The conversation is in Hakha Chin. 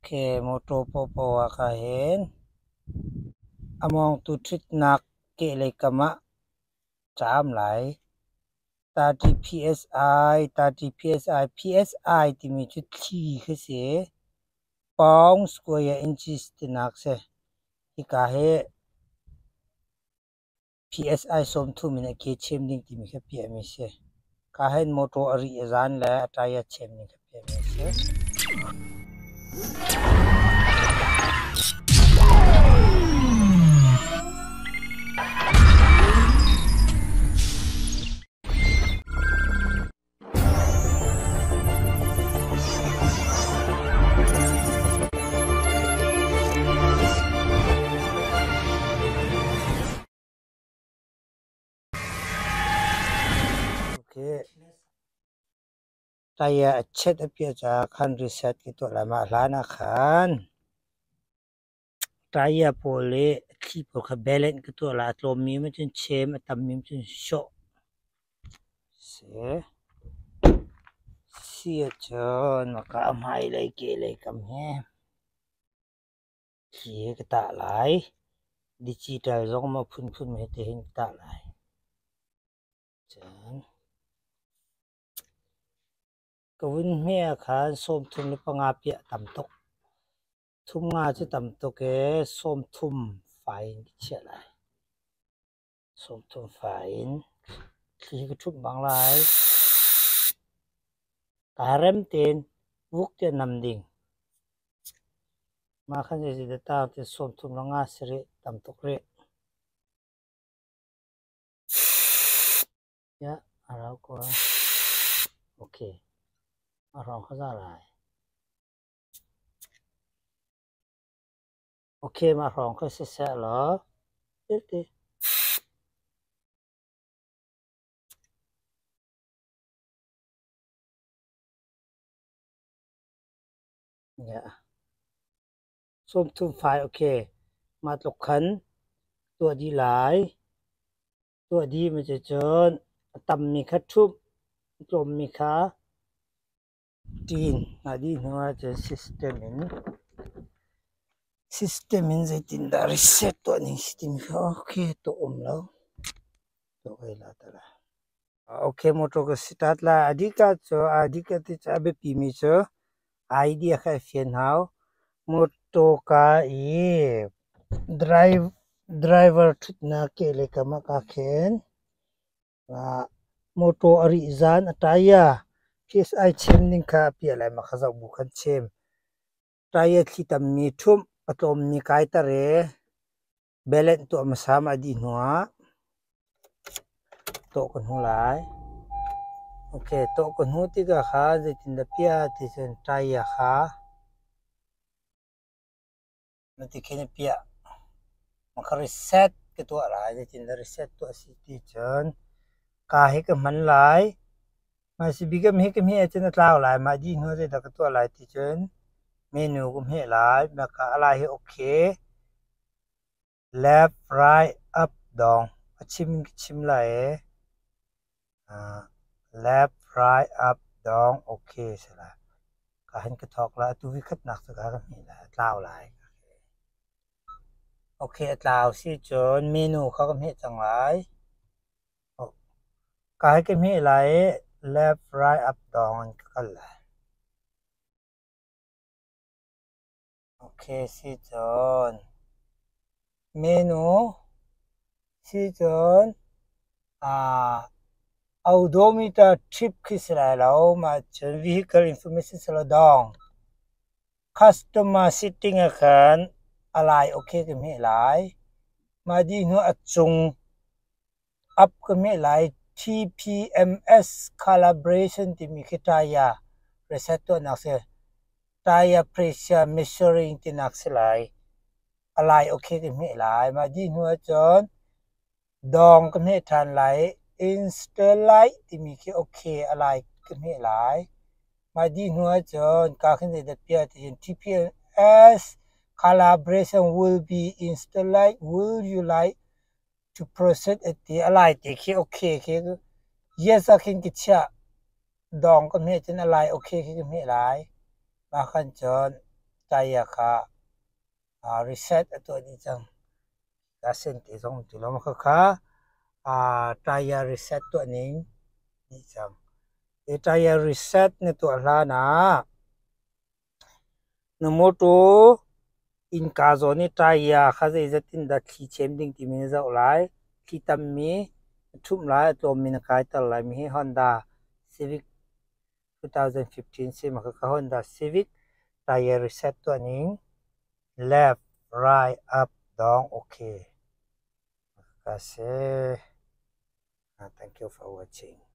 Okay, motor paohpaoh ah ka hin a mawngtu ṭhutnak kehlei kam ah caam lai. 30 PSI, 30 PSI, PSI timi cu thli khi si. Pound square inches tinak si. Hika hi PSI 30 in a ke chem ding timi kha piahmi si. Ka hin motor a ri a zan le a tire chem ding kha piahmi a si. Tire a chet a piah caah khan reset ka tuah lai. Mah hlan ah khan tire pawl le thli pawl kha balance ka tuah lai. A tlawmmi um ahcun chem, a tammi um cun sawh. Si. Si ahcun maka a hmailei kehlei kam hi thli hi ka tah lai. Digital zong maw phunphun he tihin ka tah lai. Cun ka vun hme ah khan 35 piah tam tuk. Thum nga cu tam tuk ee, 30 fai in ka chiah lai. 30 fai in thli ka ṭhumh bang lai. Kaa rem tein vuk tiah nam ding. Mah khan zeidah taang ti 35 si rih, tam tuk rih. Ya, a rau ko. Okay. A hrawng kha za lai. Okay, mah hrawng kha siseh law. Ti. Ya. 30 fai okay. Mah tluk khan tuah dih lai. Tuah dih mi cucun a tammi kha ṭhumh, a tlawmmi kha ṭin. Mah dih hnu ahcun system in zeitindah reset tuah ning si timi kha okay tuah um lo. Tuah kai la ta lai. Okay, motor ka start lai. A dika cu a dika ti cu a biapimi cu idea kha i fian hau. Motor ka i driver ṭhutnak kehlei kam ah kaa khen. Motor a rih zan a tire PSI chim ning kha a piah lai ma kha zoh bu khan chim. Tire thli tammi ṭhumh a tlawmmi kaiter i Balance tuah hmasa mah dih hnuah tawh ka hnu lai. Okay, tawh ka hnu tikah kha zeitindah piah ti cun tire kha na ti khin a piah. Mah kha reset ka tuah lai. Zeitindah reset tuah a si ti cun ka hi ka hman lai. Mah si bik hi ka hmeh ahcun a tlau lai. Mah dih hnu zeidah ka tuah lai ti cun menu ka hmeh lai. Mah ka a lai hi okay. Left, right, up, down. A chim in ka chim lai i left, right, up, down, okay si lai. Ka hin ka thawk lai. Atu vi khatnak cu ka ka hmeh lai. A tlau lai. Okay, a tlau si cun menu kha ka hmeh cang lai. Ka hi ka hmeh lai i left, right, up, down in ka kal lai. Okay, si cun menu si cun odometer trip khi si lai lo, mah cun vehicle information si lo dong. Customer setting ah khan a lai okay ka hmeh lai. Mah dih hnu a cung up ka hmeh lai. TPMS calibration timi khi tire reset tuahnak si. Tire pressure measuring tinak si lai. A lai okay ka hmeh lai. Mah dih hnu ahcun dawng ka hmeh ṭhan lai. Install light timi khi okay a lai ka hmeh lai. Mah dih hnu ahcun ka khin zeidah piah tiin TPMS calibration will be installed. Will you like to proceed a ti. A lai ti khi okay khi yes ah khin ka chiah. Dawng ka hmeh cun a lai okay khi ka hmeh lai. Mah khan cun. Tire kha reset a tuah dih cang. Ka sen te zong ti lo. Khakha tire reset tuah ning dih cang. Hi tire reset na tuah hlan ah na mawtaw innka zawn i tire kha zeizat in dah thli chem ding timi na zoh lai. Thli tammi na ṭhumh lai, a tlawmmi na kaiter lai. Mi hi Honda Civic 2015 si. Mah khakha Honda Civic tire reset tuah ning left, right, up, down, okay. Mah khakha si. Thank you for watching.